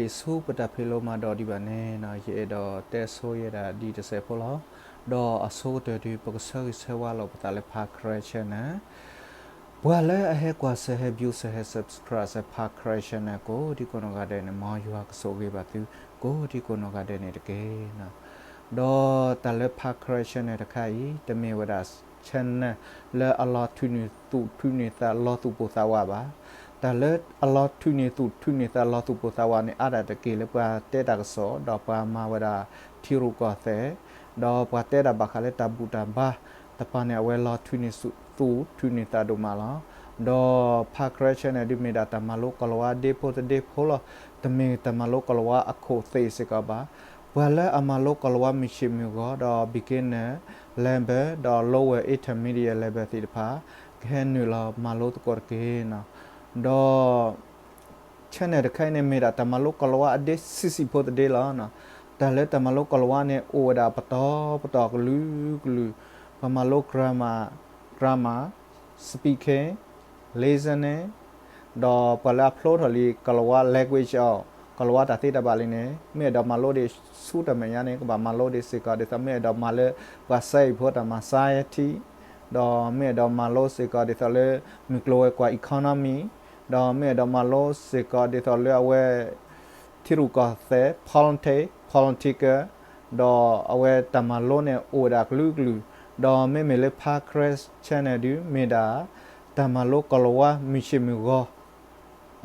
ယဆိပတၢ်ဖံးလိမၤဒိးဒံးဘၣ်န့ၣ်နီၤ ယအဲၣ်ဒိးတဲဆိယဲဒၣ်ဒ်တစဲးဖိလီၤ. ဒီးအဆိကတၢၢ်ဒုး ပကဆၢဂ့ၤဆၢဝါလိာ်ပသးလၢ Parkere Channel ပှၤလၢအဟဲကွၢ်စၢၤ ဟဲ view စၢၤ ဟဲ subscribe စၢၤ Parkere Channel ကိးဒံကိးနီၢ်ဂၤဒဲးန့ၣ် မ်ယွၤကဆိၣ်ဂ့ၤဘၣ်သု ကိးဒံကိးနီၢ်ဂၤဒဲးန့ၣ်တက့ၢ်နီၤ. ဒီးတၢ်လၢ Parkere Channel တခါအံၤ တမ့ၢ်ဝဲဒၣ် channel လၢအလီၤထုးန့ၢ်သူၣ်ထုးန့ၢ်သးလီၤသူၣ်ပိၢ်သးဝးဘၣ်. တၢ်လၢအလီၤထုးန့ၢ်သူၣ်ထုးန့ၢ်သးလီၤသူၣ်ပိၢ်သးဝးန့ၣ် အါဒၣ်တက့ၢ်လၢပှၤတဲတၢ်ကစီၣ် ဒီးပှၤမၤဝဲဒၣ်ထံရူၢ်ကီၢ်သဲး ဒီးပှၤတဲတၢ်ဘၣ်ဃးလၢတၢ်ဘူၣ်တၢ်ဘါတဖၣ်န့ၣ် အဝဲလီၤထုးန့ၢ်သူၣ်ထုးန့ၢ်သးဒိၣ်မးလီၤ. ဒီး Parkere Channel ဒုးမ့ၢ်ဒၣ်တၢ်မၤလိကိၤလၤဝါဒ့ဖိတဒ့ဖိလီၤ. တမ့ၢ်တၢ်မၤလိကိၤလၤဝါအခိၣ်သ့ၣ်စ့ၢ်ကီးဘၣ်. ပှၤလၢအမၤလိကိၤလၤဝါမုၢ်ဆ့ၣ်မုၢ်ဂီၤ ဒီး beginner level ဒီး lower intermediate level သ့ၣ်တဖၣ် ကဟဲနုာ်လီၤမၤလိသကိးတက့ၢ်နီၤ. ဒီး channel တခါအံၤန့ၣ် မ့ၢ်ဒၣ်တၢ်မၤလိကိၤလၤဝါအဒ့ဆံးဆံးဖိတဒ့လီၤ. တၢ်လၢတၢ်မၤလိကိၤလၤဝါန့ၣ် အိၣ်ဝဲဒၣ်ပတီၢ်ပတီၢ်ကလုာ်ကလုာ်, ပမၤလိ grammar, grammar, speaking, listening, ဒီးပှၤလၢအဖျိထီၣ်လံကိၤလၤဝါ language အီၤ, ကိၤလၤဝါတၢ်သ့တၢ်ဘၣ်လံန့ၣ် မ့ၢ်အဲၣ်ဒိးမၤလိဒံးဆူတၢ်မဲာ်ညါန့ၣ် ကဘၣ်မၤလိဒံးစ့ၢ်ကီး ဒ်သိးမ့ၢ်အဲၣ်ဒိးမၤလၢပှၤစဲအံၤဖိတၢ်မၤ science, ဒီးမ့ၢ်အဲၣ်ဒိးမၤလိစ့ၢ်ကီး ဒ်သိးလၢမုၢ်ကျိၤဝဲၤကွာ် economy, ဒီးမ့ၢ်အဲၣ်ဒိးမၤလိစ့ၢ်ကီး ဒ်သိးလၢအဝဲ ထံရူၢ်ကီၢ်သဲး politics, political, ဒီးအဝဲတၢ်မၤလိန့ၣ်အိၣ်ဝဲဒၣ်ကလုာ်ကလုာ်, ဒီးမ့မ့ၢ်လၢ Parkere Channel ဒုး မ့ၢ်ဒၣ် တၢ်မၤလိကိၤလၤဝါမုၢ်ဆ့ၣ်မုၢ်ဂီၤ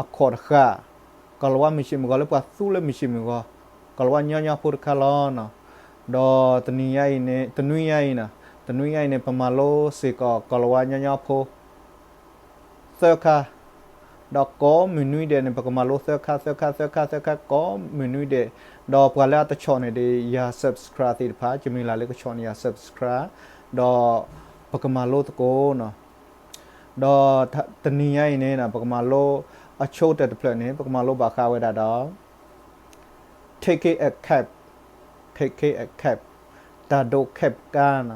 အခီၣ်တဃာ်, ကိၤလၤဝါမုၢ်ဆ့ၣ်မုၢ်ဂီၤလၢပှၤသူလၢမုၢ်ဆ့ၣ်မုၢ်ဂီၤ, ကိၤလၤဝါညီညီဖိတခါလီၤနီၤ. ဒီးတနံၤညါအံၤန့ၣ်, တနွံညါအံၤန့ၣ် တနွံညါအံၤန့ၣ် ပမၤလိစ့ၢ်ကီးကိၤလၤဝါညီညီဖိ သၢခါ, ဒီးကိးမုၢ်နွံဒဲးန့ၣ် ပကမၤလိသၢခါ သၢခါ သၢခါ သၢခါ ကိးမုၢ်နွံဒဲး, ဒီးပှၤလၢအတဆီၣ်န့ၢ်ဒံးယၤ subscribe သ့ၣ်တဖၣ် ကမုၢ်လၢ်လၢကဆီၣ်န့ၢ်ယၤ subscribe, ဒီးပကမၤလိသကိးနီၤ. ဒီးတနံၤညါအံၤန့ၣ် ပကမၤလိအဆိကတၢၢ်တဖျၢၣ်န့ၣ် ပကမၤလိဘၣ်ဃးဝဲဒၣ်ဒီး taking a cab, taking a cab, တၢ်ဒိး cab ကါနီ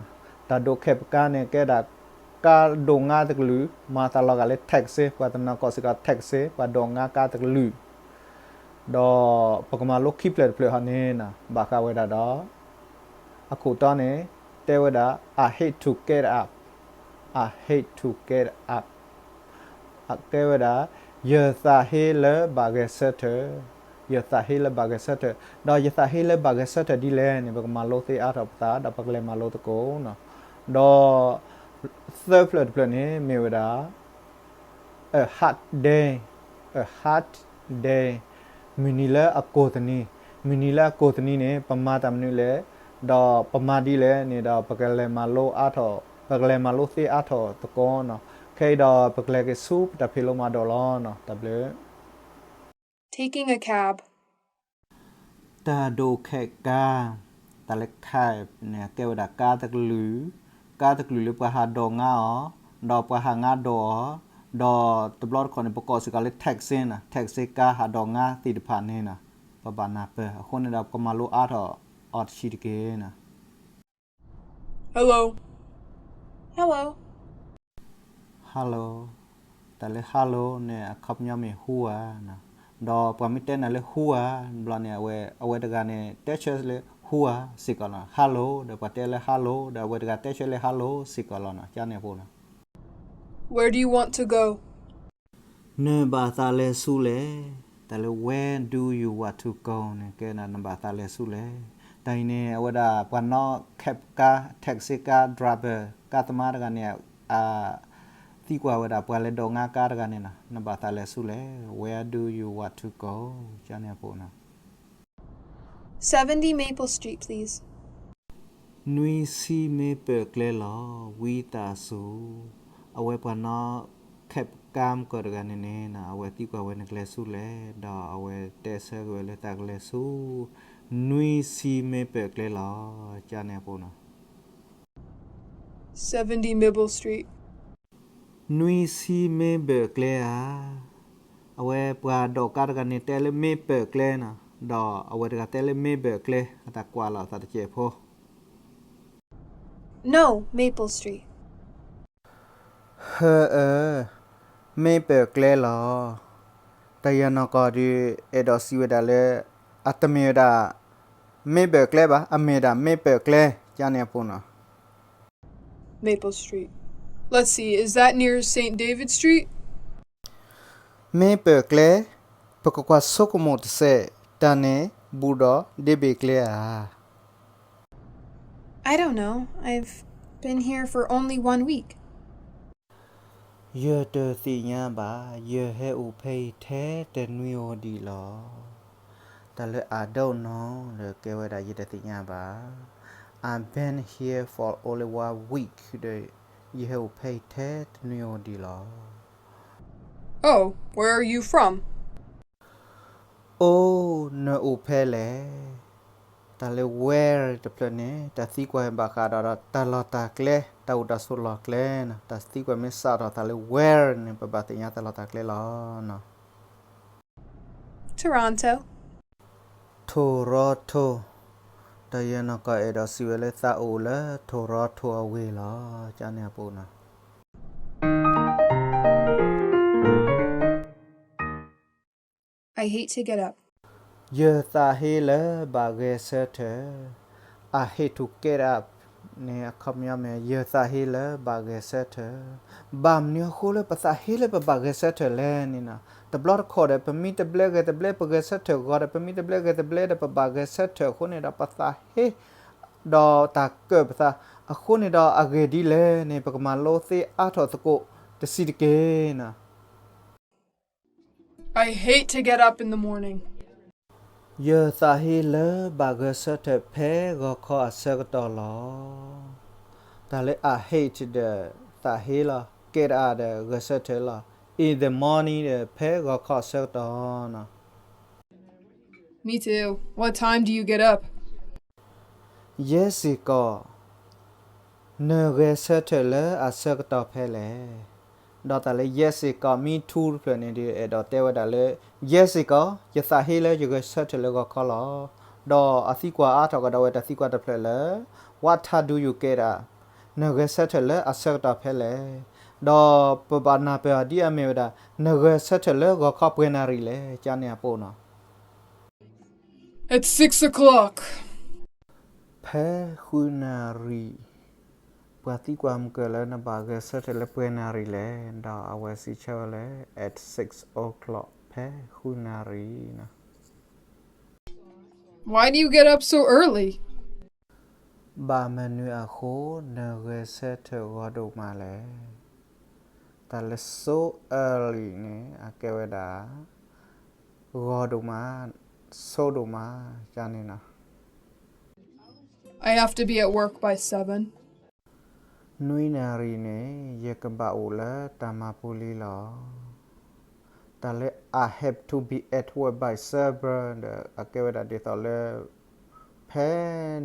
ၤ. တၢ်ဒိး cab ကါန့ၣ် ကဲဒၣ်ကါဒိးငါတကလုာ် မၤသးလီၤဂာ်လၢ taxi, ပှၤတနီၤကိးစ့ၢ်ကီး taxi, ပှၤဒိးငါကါတကလုာ်, ဒီးပကမၤလိခံဖျၢၣ်တဖျၢၣ်ဟီန့ၣ်နီၤ ဘၣ်ဃးဝဲဒၣ်ဒီး အခိၣ်တီန့ၣ် တဲဝဲဒၣ် I hate to get up, I hate to get up, အကဲဝဲဒၣ် ယသးဟ့လၢဘၣ်ဂဲၤဆၢထၢၣ်, ယသးဟ့လၢဘၣ်ဂဲၤဆၢထၢၣ်, ဒီးယသးဟ့လၢဘၣ်ဂဲၤဆၢထၢၣ်ဒ်လဲၣ်န့ၣ် ပကမၤလိသ့အါထီၣ်ပသး ဒီးပကလဲၤမၤလိသကိးနီၤ. ဒီးသၢဖျၢၣ်တဖျၢၣ်န့ၣ် မ့ၢ်ဝဲဒၣ် a hard day, a hard day, မုၢ်နံၤလၢအကိၢ်သနံၤ, မုၢ်နံၤလၢအကိၢ်သနံၤန့ၣ် ပမၤတၢ်မနုၤလဲၣ်, ဒီးပမၤဒ်လဲၣ်န့ၣ်ဒီး ပကလဲၤမၤလိအါထီၣ်, ပကလဲၤမၤလိသ့အါထီၣ်သကိးနီၤ. ခဲအံၤဒီး ပကလဲၤက့ၤဆူပတၢ်ဖံးလိမၤဒိးလီၤနီၤ. တၢ်ဘျုး Taking a cab. တၢ်ဒိး cab ကါ, တၢ်လၢ cab န့ၣ် အကဲဝဲဒၣ်ကါတကလုာ်, ကါတကလုာ်လၢပှၤဟးဒိးငါအီၤ, ဒီးပှၤဟးငါဒိးအီၤ, ဒီးတဘျီတခီၣ်န့ၣ် ပကိးစ့ၢ်ကီးလၢ taxi နီၤ, taxi ကါဟးဒိးငါသ့ၣ်တဖၣ်န့ၣ်နီၤ, ပဘၣ်နၢ်ပၢၢ်. အဃိန့ၣ်ဒီး ပကမၤလိအါထီၣ်အီၤတဆံးတက့ၢ်နီၤ. Hello. Hello. Hello. တၢ်လၢ hello န့ၣ် အခီပညီမ့ၢ် who ဧါ, ဒီးပှၤမ့ၢ်တဲနၤလၢ who ဧါ ဘျီန့ၣ် အဝဲတဂၤန့ၣ် တဲဆၢလၢ who ဧါ စ့ၢ်ကီးလီၤ. Hello ဒီး ပှၤတဲလၢ hello ဒီး အဝဲတဂၤတဲဆၢလၢ hello စ့ၢ်ကီးလီၤနီၤ. ကန့ၣ်အပူၤနီၤ. Where do you want to go? နဘၣ်သးလဲၤဆူလဲၣ်. တၢ်လၢ where do you want to go န့ၣ် ကဲဒၣ်နဘၣ်သးလဲၤဆူလဲၣ်. တၢ်အံၤန့ၣ် အဝဲဒၣ်ပှၤနီၣ် cab ကါ, taxi ကါ driver ကါသမားတဂၤန့ၣ် အသံကွၢ်ဝဲဒၣ်ပှၤလဲၤဒိးငါကါတဂၤန့ၣ်နီၤ, နဘၣ်သးလဲၤဆူလဲၣ်. Where do you want to go? ကန့ၣ်အပူၤနီၤ. Seventy Maple Street, please. နွံဆံ Maple ကျဲလီၤ, ဝံသးစူၤ. အဝဲပှၤနီၣ် cab ကါမုၢ်ကီၢ်တဂၤန့ၣ်န့ၣ်နီၤ, အဝဲသံကွၢ်ဝဲနကလဲၤဆူလဲၣ်, ဒီးအဝဲတဲဆၢက့ၤဝဲလၢတၢ်ကလဲၤဆူ နွံဆံ Maple ကျဲလီၤ. ကန့ၣ်အပူၤနီၤ. Seventy Maple Street. နွံဆံ Maple ကျဲဧါ. အဝဲပှၤဒိးကါတဂၤန့ၣ်တဲလၢ Maple ကျဲနီၤ, ဒီးအဝဲတဂၤတဲလၢ Maple ကျဲ, အတၢ်ကွၢ်လီၤအသးတစဲးဖိ. No, Maple Street. ဟၢအၢ, Maple ကျဲလီၤ. တၢ်ယဲၢ်နီၢ်ကီၢ်ဒုး အဲၣ်ဒိးစံးဝဲဒၣ်လၢ အတမ့ၢ်ဝဲဒၣ် မ့ၢ်ပၢၢ်ကျဲဘၣ်, အမ့ၢ်ဒၣ် မ့ၢ်ပၢၢ်ကျဲ ကန့ၣ်အပူၤနီၤ. Maple Street. Let's see, is that near Saint David Street? မ့ၢ်ပၢၢ်ကျဲ, ပကကွၢ်ဆိကမိၣ်တစဲး, တၢ်န့ၣ် ဘူးဒီး ဒ့ဘ့ၣ်ကျဲဧါ. I don't know. I've been here for only one week. ယတသ့ၣ်ညါဘၣ်, ယဟဲအိၣ်ဖဲအံၤထဲတနွံဧိၤဒံးလီၤ. တၢ်လၢ I don't know ဒီး ကဲဝဲဒၣ် ယတသ့ၣ်ညါဘၣ်. I've been here for only one week ဒီး ယဟဲအိၣ်ဖဲအံၤထဲတနွံဧိၤဒံးလီၤ. Oh, where are you from? အိၣ်, နအိၣ်ဖဲလဲၣ်. တၢ်လၢ where တဖျၢၣ်န့ၣ် တၢ်သံကွၢ်ဘၣ်ဃးဒီး တၢ်လီၢ်တၢ်ကျဲ, တၢ်အိၣ်တၢ်ဆိးလီၢ်ကျဲနီၤ. တၢ်သံကွၢ်မ့ၢ်စးထီၣ်သးလၢ where န့ၣ် ပဘၣ်သ့ၣ်ညါတၢ်လီၢ်တၢ်ကျဲလီၤ. Toronto. Toronto. တၢ်ယဲၢ်နီၢ်ကီၢ်အဲၣ်ဒိးစံးဝဲလၢ သးအိၣ်လၢ Toronto အဝ့ၢ်လီၤ. ကန့ၣ်အပူၤနီၤ. I hate to get up. ယသးဟ့လၢဘၣ်ဂဲၤဆၢထၢၣ်. I hate to get up န့ၣ် အခီပညီမ့ၢ် ယသးဟ့လၢဘၣ်ဂဲၤဆၢထၢၣ်. ဘၣ်မနုၤအဃိလၢပသးဟ့လၢပဘၣ်ဂဲၤဆၢထၢၣ်လဲၣ်န့ၣ်နီၤ. တဘျီတခီၣ်ဒီး ပမံတဘျဲဂဲၤတဘျဲ ပဂဲၤဆၢထၢၣ်ဂီၤဒီး ပမံတဘျဲဂဲၤတဘျဲဒီး ပဘၣ်ဂဲၤဆၢထၢၣ်အဃိန့ၣ်ဒီး ပသးဟ့ ဒီးတၢ်ကၢၣ်ပသးအဃိန့ၣ်ဒီး အဂ့ၢ်ဒ်လဲၣ်န့ၣ် ပကမၤလိသ့အါထီၣ်သကိးတဆံးတက့ၢ်နီၤ. I hate to get up in the morning. ယသးဟ့လၢဘၣ်ဂဲၤဆၢထၢၣ်ဖဲဂီၤခီအဆၢကတီၢ်လီၤ. တၢ်လၢ I hate ဒီးသးဟ့လီၤ, get up ဒီးဂဲၤဆၢထၢၣ်လီၤ, in the morning ဒီးဖဲဂီၤခီအဆၢကတီၢ်နီၤ. Me too. What time do you get up? ယဲစ့ၢ်ကီး, နဂဲၤဆၢထၢၣ်လၢအဆၢကတီၢ်ဖဲလဲၣ်. ဒီးတၢ်လၢ ယဲစ့ၢ်ကီး me too တဖျၢၣ်န့ၣ်ဒီး အဲၣ်ဒိးတဲဝဲဒၣ်လၢ ယဲစ့ၢ်ကီး ယသးဟ့လၢယဂဲၤဆၢထၢၣ်လၢဂီၤခီလီၤ. ဒီးအသံကွၢ်အါထီၣ်ကဒီးဝဲတၢ်သံကွၢ်တဖျၢၣ်လၢ What time do you get up? နဂဲၤဆၢထၢၣ်လၢအဆၢကတီၢ်ဖဲလဲၣ်. ဒီးပဘၣ်နၢ်ပၢၢ်အီၤဒ်အမ့ၢ်ဝဲဒၣ် နဂဲၤဆၢထၢၣ်လၢဂီၤခီပှဲၤနၣ်ရံၣ်လဲၣ် ကန့ၣ်အပူၤနီၤ. At six o'clock. ဖဲဃုနၣ်ရံၣ်, ပှၤသံကွၢ်မုၢ်ကၢၢ်လၢနဘၣ်ဂဲၤဆၢထၢၣ်လၢပှဲၤနၣ်ရံၣ်လဲၣ်, ဒီးအဝဲစံးဆၢဝဲလၢ at six o'clock ဖဲဃုနၣ်ရံၣ်နီၤ. Why do you get up so early? ဘၣ်မနုၤအဃိ နဂဲၤဆၢထၢၣ်ဂီၤဒိၣ်မးလဲၣ်. တၢ်လၢ so early န့ၣ် အကဲဝဲဒၣ် ဂီၤဒိၣ်မး, ဆိဒိၣ်မး, ကန့ၣ်နီၤ. I have to be at work by seven. နွံနၣ်ရံၣ်န့ၣ် ယကဘၣ်အိၣ်လၢတၢ်မၤပူၤလံလီၤ. တၢ်လၢ I have to be at work by seven ဒီး အကဲဝဲဒၣ်ဒ်သိးလၢ ဖဲ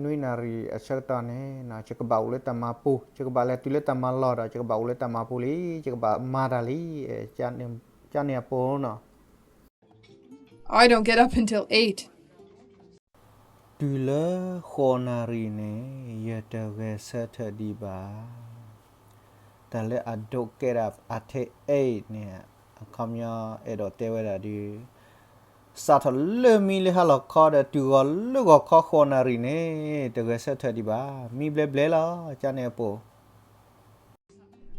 နွံနၣ်ရံၣ်အဆၢကတီၢ်န့ၣ် ယကဘၣ်အိၣ်လၢတၢ်မၤပူၤ, ယကဘၣ်လဲၤတုၤလၢတၢ်မၤလီၢ်ဒီး ယကဘၣ်အိၣ်လၢတၢ်မၤပူၤလံ, ယကဘၣ်မၤတၢ်လံ, ကန့ၣ်အပူၤနီၤ. I don't get up until eight. တုၤလၢဃိးနၣ်ရံၣ်န့ၣ် ယတဂဲၤဆၢထၢၣ်ဒံးဘၣ်. တၢ်လၢ I don't get up until eight န့ၣ် အခီပညီအဲၣ်ဒိးတဲဝဲဒၣ်ဒ် စးထီၣ်လၢမံလၢဟါလီၤခီဒီး တုၤဃီၤလၢဂီၤခီဃိးနၣ်ရံၣ်န့ၣ် တဂဲၤဆၢထၢၣ်ဒံးဘၣ်. မံဘျဲဘျဲလီၤ ကန့ၣ်အပူၤ.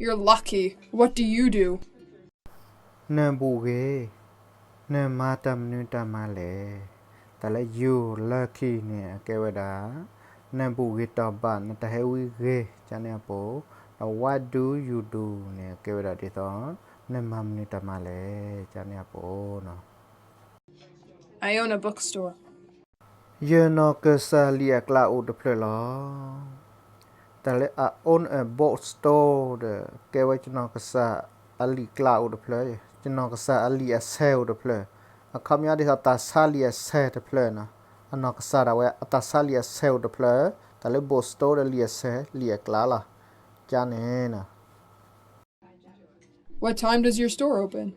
You're lucky. What do you do? နဘူးဂ့ၤ, နမၤတၢ်မနုၤတၢ်မၤလဲၣ်. တၢ်လၢ you lucky န့ၣ် အကဲဝဲဒၣ် နဘူးဂ့ၤတီၢ်ဘၣ် နတၢ်ဟဲဝံဂ့ၤ ကန့ၣ်အပူၤ, ဒီး what do you do န့ၣ် အကဲဝဲဒၣ်ဒ်သိး နမၤမနုၤတၢ်မၤလဲၣ် ကန့ၣ်အပူၤနီၤ. I own a bookstore. ယနီၢ်ကစၢ်လံာ်အကျါအိၣ်တဖျၢၣ်လီၤ. တၢ်လၢ I own a bookstore ဒီး ကဲဝဲယနီၢ်ကစၢ်အလံာ်ကျါအိၣ်တဖျၢၣ်, ယနီၢ်ကစၢ်အလံာ်အဆဲးအိၣ်တဖျၢၣ်, အခီပညီဒ်သိးတၢ်ဆါလံာ်အဆဲးတဖျၢၣ်နီၤ. အနီၢ်ကစၢ်ဒၣ်ဝဲအတၢ်ဆါလံာ်အဆဲးအိၣ်တဖျၢၣ်, တၢ်လၢ bookstore ဒီးလံာ်အဆဲး လံာ်အကျါလီၤ. ကန့ၣ်နီၤ. What time does your store open?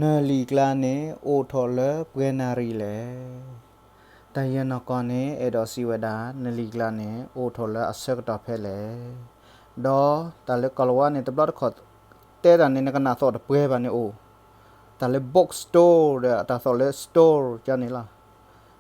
နလံာ်ကျါန့ၣ် အိၣ်ထီၣ်လၢပှဲၤနၣ်ရံၣ်လဲၣ်. တၢ်ယဲၢ်နီၢ်ကီၢ်န့ၣ် အဲၣ်ဒိးစံးဝဲဒၣ် နလံာ်ကျါန့ၣ် အိၣ်ထီၣ်လၢအဆၢကတီၢ်ဖဲလဲၣ်. ဒီးတၢ်လၢကိၤလၤဝါန့ၣ် တဘျီတခီၣ် တဲတၢ်န့ၣ် နကနၣ်သီၣ်တပှဲၤဘၣ်န့ၣ်အိၣ်. တၢ်လၢ bookstore ဒီး အတၢ်သီၣ်လၢ store ကန့ၣ်လီၤ.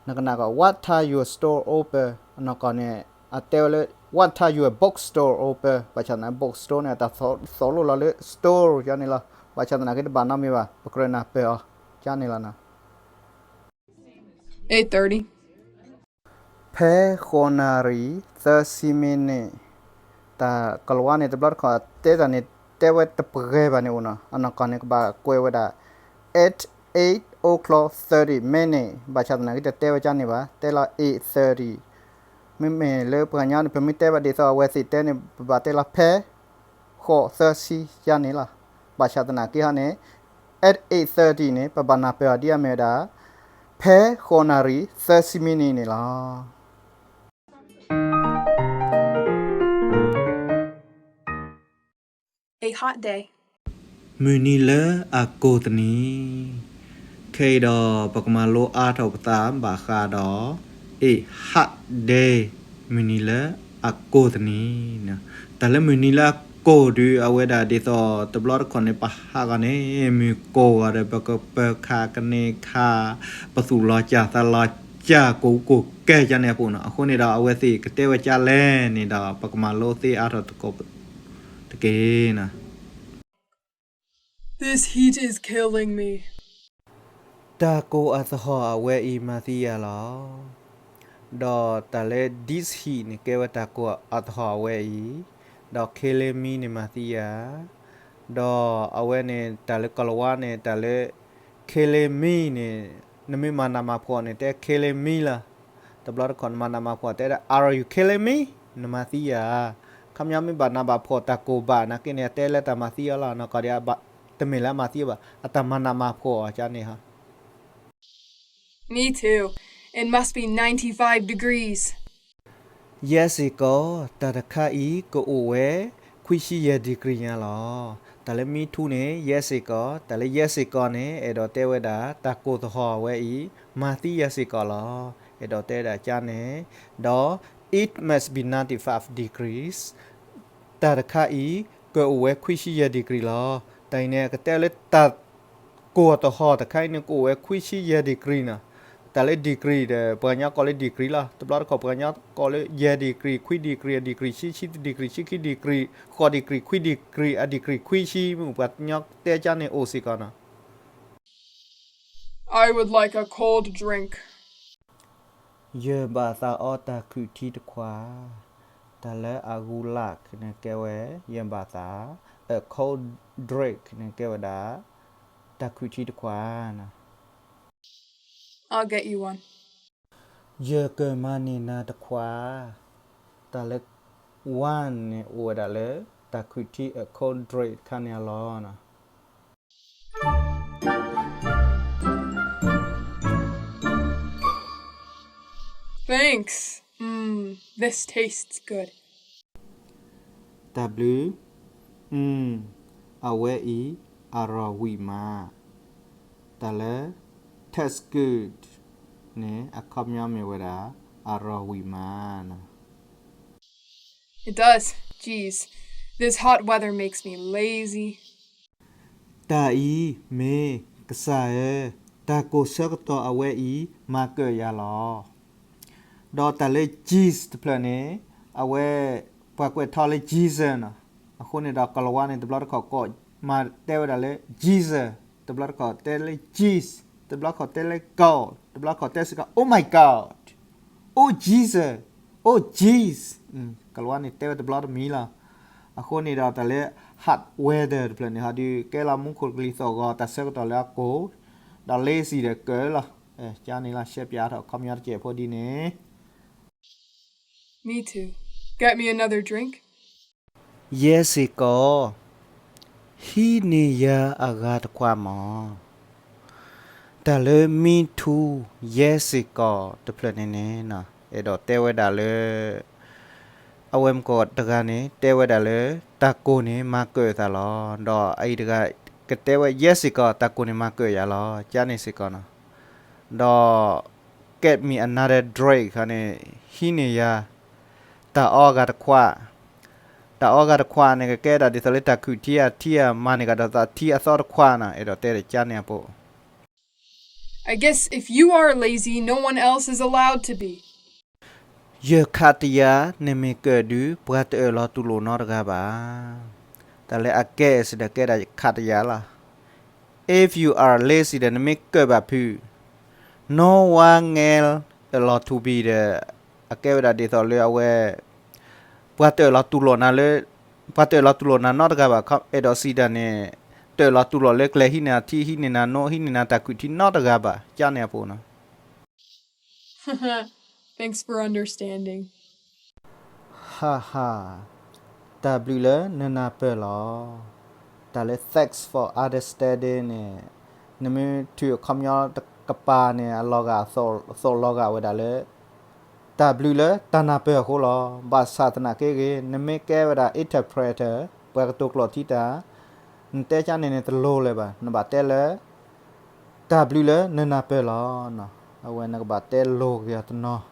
နကနၣ်ကီး what time your store open အနီၢ်ကီၢ်န့ၣ် အတဲဝဲလၢ what time your bookstore open ဘၣ်ဆၣ်သနာ် bookstore န့ၣ် အတၢ်သီၣ်လိလီၤလၢ store ကန့ၣ်လီၤ. ဘၣ်ဆၣ်သနာ်က့တဘၣ်နီတမံၤဘၣ် ပကြၢးနၢ်ပၢၢ်အီၤ ကန့ၣ်လီၤနီၤ. ဖဲဃိးနၣ်ရံၣ် သၢဆံမံးနံး, တၢ်ကလၤဝါန့ၣ် တဘျီတခီၣ်တဲတၢ်န့ၣ် တဲဝဲတပှဲၤဘၣ်န့ၣ်အိၣ်နီၤ, အနီၢ်ကီၢ်န့ၣ် ကဘၣ်ကွဲးဝဲဒၣ် at eight o'clock thirty minute ဘၣ်ဆၣ်သနာ်က့ တတဲဝဲကန့ၣ်ဘၣ်, တဲလီၤ eight thirty. မ့မ့ၢ်လၢပှၤကညီန့ၣ် ပမ့ၢ်တဲဘၣ်ဒ်သိးအဝဲသ့ၣ်တဲန့ၣ် ပဘၣ်တဲလီၤဖဲ ဃိးသၢဆံယါန့ၣ်လီၤ. ဘၣ်ဆၣ်သနာ်က့ဟီန့ၣ် at eight thirty န့ၣ် ပဘၣ်နၢ်ပၢၢ်အီၤဒ်အမ့ၢ်ဝဲဒၣ် ဖဲဃိးနၣ်ရံၣ် သၢဆံမံးနံးန့ၣ်လီၤ. A hot day. မုၢ်နံၤလၢအကိၢ်သနံၤ, ခဲအံၤဒီးပကမၤလိအါထီၣ်ပသးဘၣ်ဃးဒီး a hot day မုၢ်နံၤလၢအကိၢ်သနံၤ, တၢ်လၢမုၢ်နံၤလၢအကိၢ်ဒီး အဝဲဒၣ်ဒ်သိးတဘျီတခီၣ်န့ၣ် ပဟးဂီၤန့ၣ် မုၢ်ကိၢ်ဂီၤဒီး ပကပၢၤခးကန့ၢ်ခး ပသူၣ်လီၤစၢ်သးလီၤစၢ် ကိၢ်ကီၢ်ကဲကန့ၣ်အပူၤနီၤ. အဃိန့ၣ်ဒီး အဝဲသ့ၣ်ကတဲဝဲကလဲၣ်န့ၣ်ဒီး ပကမၤလိသ့အါထီၣ်သကိးတက့ၢ်နီၤ. This heat is killing me. တၢ်ကိၢ်အသဟီၣ်အဝဲအံၤမၤသံယၤလီၤ. ဒီးတၢ်လၢ this heat န့ၣ် ကဲဝဲတၢ်ကိၢ်အသဟီၣ်အဝဲအံၤ, ဒီး killing me န့ၣ် မၤသံယၤ, ဒီးအဝဲန့ၣ် တၢ်လၢကလၤဝါန့ၣ် တၢ်လၢ killing me န့ၣ် နမ့ၢ်မၤနးမၤဖှီၣ်န့ၣ် တဲ killing me လီၤ. တဘျီတခီၣ်နမၤနးမၤဖှီၣ် တဲဒၣ် Are you killing me? နမၤသံယၤဧါ. ခီပညီမ့ၢ်ဘၣ်နးဘၣ်ဖှီၣ်တၢ်ကိၢ်ဘၣ်နာ်က့န့ၣ် အတဲလၢတၢ်မၤသံအီၤလီၤ. နီၢ်ကီၢ်ဒံး တမ့ၢ်လၢအမၤသံအီၤဘၣ်, အတၢ်မၤနးမၤဖှီၣ်အီၤကန့ၣ်ဟီ. Me too. It must be ninety-five degrees. ယဲစ့ၢ်ကီး တၢ်တခါအံၤ ကအိၣ်ဝဲ ခွံဆံယဲၢ် degree ညါလီၤ. တၢ်လၢ me too န့ၣ် ယဲစ့ၢ်ကီး, တၢ်လၢယဲစ့ၢ်ကီးန့ၣ် အဲၣ်ဒိးတဲဝဲဒၣ် တၢ်ကိၢ်သဟီၣ်အဝဲအံၤ မၤသံယဲစ့ၢ်ကီးလီၤ. အဲၣ်ဒိးတဲဒၣ်ကန့ၣ်, ဒီး it must be ninety-five degrees တၢ်တခါအံၤ ကအိၣ်ဝဲခွံဆံယဲၢ် degree လီၤ. တၢ်အံၤန့ၣ် ကတဲလၢတၢ် ကိၢ်သဟီၣ်တခါအံၤန့ၣ် ကအိၣ်ဝဲခွံဆံယဲၢ် degree နီၤ. တၢ်လၢ degree ဒီး ပှၤကညီကိးလၢ degree လီၤ. တဘျီတခီၣ်ပှၤကညီကိးလၢယဲၢ် degree, ခွံ degree, အ degree, ဆံ ဆံ degree, ဆံခံ degree, ဃိး degree, ခွံ degree, အ degree ခွံဆံ, မ့ၢ်ပှၤကညီတဲကန့ၣ်အိၣ်စ့ၢ်ကီးနီၤ. I would like a cold drink. ယဘၣ်သးအီတၢ်ခုၣ်ထံတခွး. တၢ်လၢ အဂူလၢ် န့ၣ်ကဲဝဲ ယဘၣ်သး, အ cold drink န့ၣ်ကဲဝဲဒၣ် တၢ်ခုၣ်ထံတခွးနီၤ. I'll get you one. ယကမၤန့ၢ်နၤတခွး. တၢ်လၢ one န့ၣ် အိၣ်ဝဲဒၣ်လၢ တၢ်ခုၣ်ထံ အ cold drink တခါန့ၣ်အလီၢ်နီၤ. Thanks. Mm, this tastes good. တၢ်ဘျုး, အဝဲအံၤ အရီၢ်ဝံၣ်မး. တၢ်လၢ taste good န့ၣ် အခီပညီမ့ၢ်ဝဲဒၣ် အရီၢ်ဝံၣ်မးနီၤ. It does. Geez, this hot weather makes me lazy. တၢ်အံၤမ့ၢ်ကစၢ်ဧၢ, တၢ်ကိၢ်ဆၢကတီၢ်အဝဲအံၤ မၤကၢၣ်ယၤလီၤ. ဒီးတၢ်လၢ geez တဖျၢၣ်န့ၣ် အဝဲ ပှၤကွဲးထီလၢ geezer နီၤ. အဃိန့ၣ်ဒီး ကလၤဝါန့ၣ် တဘျီတခီၣ်ကိးမၤတဲဝဲဒၣ်လၢ geezer, တဘျီတခီၣ်တဲလၢ geez, တဘျီတခီၣ်တဲလၢ god, တဘျီတခီၣ်တဲစ့ၢ်ကီး oh my god, oh geezer, oh geez. ကလၤဝါန့ၣ်တဲဝဲတဘျီတမံၤလီၤ. အဃိန့ၣ်ဒီးတၢ်လၢ hot weather တဖျၢၣ်န့ၣ် ဟီဒုးကဲလီၤမူခိၣ်ကလံၤသီၣ်ဂီၤ တၢ်ဆၢကတီၢ်လၢအကိၢ်, ဒီး lazy ဒီးကၢၣ်လီၤ. ကန့ၣ်လီၤ ရှဲပၠးထီၣ် comment တကဲးဖိဒ်န့ၣ်. Me too. Get me another drink. ယဲစ့ၢ်ကီး, ဟံးန့ၢ်ယၤအဂၤတခွးမး. တၢ်လၢ me too ယဲစ့ၢ်ကီး တဖျၢၣ်န့ၣ်န့ၣ် အဲၣ်ဒိးတဲဝဲဒၣ်လၢ အဝဲမ့ၢ်ကီးတဂၤန့ၣ် တဲဝဲဒၣ်လၢ တၢ်ကိၢ်န့ၣ် မၤကၢၣ်သးလီၤ. ဒီးအအံၤတဂၤ ကတဲဝဲ ယဲစ့ၢ်ကီး တၢ်ကိၢ်န့ၣ် မၤကၢၣ်ယၤလီၤ ကန့ၣ်စ့ၢ်ကီးနီၤ. ဒီး get me another drink ခါန့ၣ် ဟံးန့ၢ်ယၤ တၢ်အီဂၤတခွး. တၢ်အီဂၤတခွးန့ၣ် ကကဲဒၣ်ဒ်သိးလၢတၢ်ခုၣ်ထံအထံအမၤန့ၢ်ကဒီးသးထံအသီတခွးနီၤ, အဲၣ်ဒိးတဲတကါန့ၣ်အပူၤ. I guess if you are lazy, no one else is allowed to be. ယခးတယာ် နမ့ၢ်ကၢၣ်ဒုး ပှၤတအၢၣ်လီၤတူၢ်လိာ်နီတဂၤဘၣ်. တၢ်လၢ I guess ဒီးကဲဒၣ်ယခးတယာ်လီၤ. If you are lazy ဒီး နမ့ၢ်ကၢၣ်ဘၣ်ဖုး, no one else allowed to be ဒီး အကဲဝဲဒၣ်ဒ်သိးလၢအဝဲ ပှၤတအၢၣ်လီၤတူၢ်လိာ်နၤလၢ ပှၤတအၢၣ်လီၤတူၢ်လိာ်နၤနီတဂၤဘၣ်, အဲၣ်ဒိးစံးတၢ်န့ၣ် တအၢၣ်လီၤတူၢ်လိာ်လၢကျဲဟံးန့ၢ်အထံ ဟံးန့ၢ်နၤနိ ဟံးန့ၢ်နၤတၢ်ခုၣ်ထံနီတဂၤဘၣ် ကါန့ၣ်အပူၤနီၤ. Thanks for understanding. ဟါဟါ, တၢ်ဘျုးလၢနနၢ်ပၢၢ်လီၤ. တၢ်လၢ thanks for understanding န့ၣ် နမ့ၢ်ထုးအခီပညီတကပၤန့ၣ် အလီၤဂာ်အသိးလီၤဂာ်ဝဲဒၣ်လၢ တၢ်ဘျုးလၢတၢ်နၢ်ပၢၢ်အဃိလီၤ. ဘၣ်ဆၣ်သနာ်က့ဂ့ၤ နမ့ၢ်ကဲဝဲဒၣ် interpreter ပှၤကတိၤကျိာ်ထံတၢ် နတဲကါန့ၣ်န့ၣ်တလိၤလၢၤဘၣ်. နဘၣ်တဲလၢ တၢ်ဘျုးလၢနနၢ်ပၢၢ်လီၤ. အဝဲနကဘၣ်တဲလိၤက့ၤအီၤတနီၤ.